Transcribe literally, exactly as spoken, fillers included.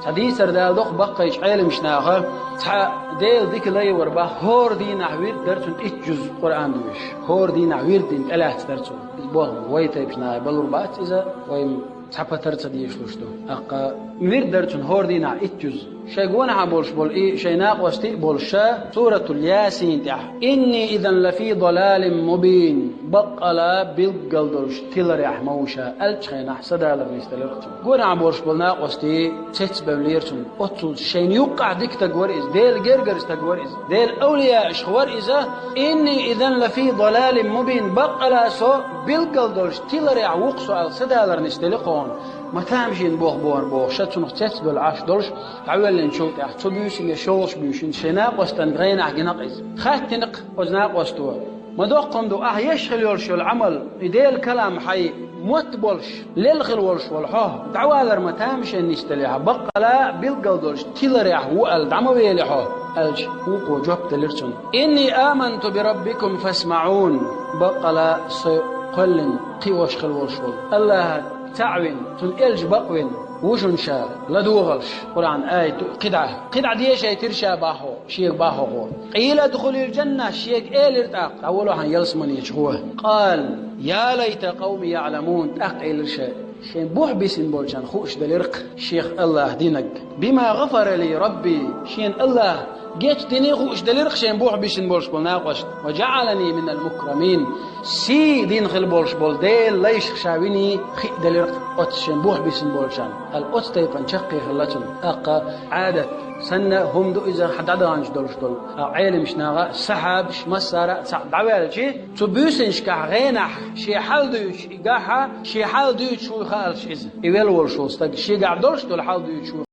Цхьа дийцар даладо баккхийчу Ӏеламчу наха, цхьа Дела дика лайвар бах, хӀора дийнахь вирд дара цуьнан итт жуз Къуръан доьшуш. ХӀора дийнахь вирд дина тӀелаьцна дара цуьнан. Иза боху вай тайпанчу наха балур бац иза, вай цхьа патар ца дешалуш ду. ТӀаккха вирд дара цуьнан хӀора дийнахь итт жуз. Шайн гонахьа болуш болу и шайн накъостий а болуш ша, Суратул Ясин тӀехь: «Инни изан лафи далалин мубин», баккъала билггал долуш тиларехь ма ву ша, аьллачу хенахь садалар нисделира цуьнан. Гонахьа болуш болу накъостий цецбевллера цунна. Оццул шайна юккъахь дика стаг вара иза, Делан гергара стаг вара иза, Делан авлияашах вара иза. «Инни изан лафи далалин мубин», баккъала со билггал долуш тиларехь ву-кх со аьлла садалар нисделира кхунна. Ма тамашийна боху бохура боху, ша цунах цецбевлла Ӏаш долуш, дӀавоьллинчул тӀаьхьа цу буьйсанна я шолгӀачу буьйсанна шайн накъостан гӀенахь гина-кх иза. Хаьттина-кх оцу накъосто: «Ма доккха хӀума ду, ахь еш хила йолуш йолу Ӏамал, и Делан калам хьайн мотт болуш, лелла хила волуш волу хьо, дӀавалар ма тамашийна нисделехьа, баккъала билггал долуш тиларехь ву аьлла дӀа ма велий хьо», аьлча, вукхо жоп делира цунна: «Инни аманту би раббикум фасмаӀун», баккъала со кхоьллина кхиош хила волуш волу АллахӀ цхьаъ вина, цунна элча бакъвина ву шуна ша, ладогӀалаш. Къуръан аят ду кхидӀа. КхидӀа дешийтира ша бахьо, шега бахьо гӀо. «Къийла дхулил джанна», шега элира тӀаккха, дӀаволо хьан ялсаманечу гӀо. «Къала: я лайта къавми яӀламун», тӀаккха элира ша: «Шайн бухь бисина болчарна хууш делира-кх шех АллахӀ динарг. Бима гӀафара ли рабби», шена АллахӀ гечдиний хууш делира-кх шайн бухь бисина болуш болу накъост. «Ва джаӀалани минал мукрамин». Сий дина хила болуш болу Делан лайшка ша виний хи а делира-кх оцу шайн бухь бисина болчарна. Аьлла, оцу тайпана чаккхе хилла цунна. ТӀаккха Ӏадат санна хӀума ду иза, хьан дӀадаханчу долуш долу. А Ӏеламчу наха сахьабаш массара а цхьаъ дӀаваьлчи, цу буьйсанашкахь гӀенахь шен хьал дуьйцуш и гахьа, шен хьал дуьйцуш вуй хаалаш иза. И велла волуш волу стаг шегахь долуш долу хьал дуьйцуш вуй.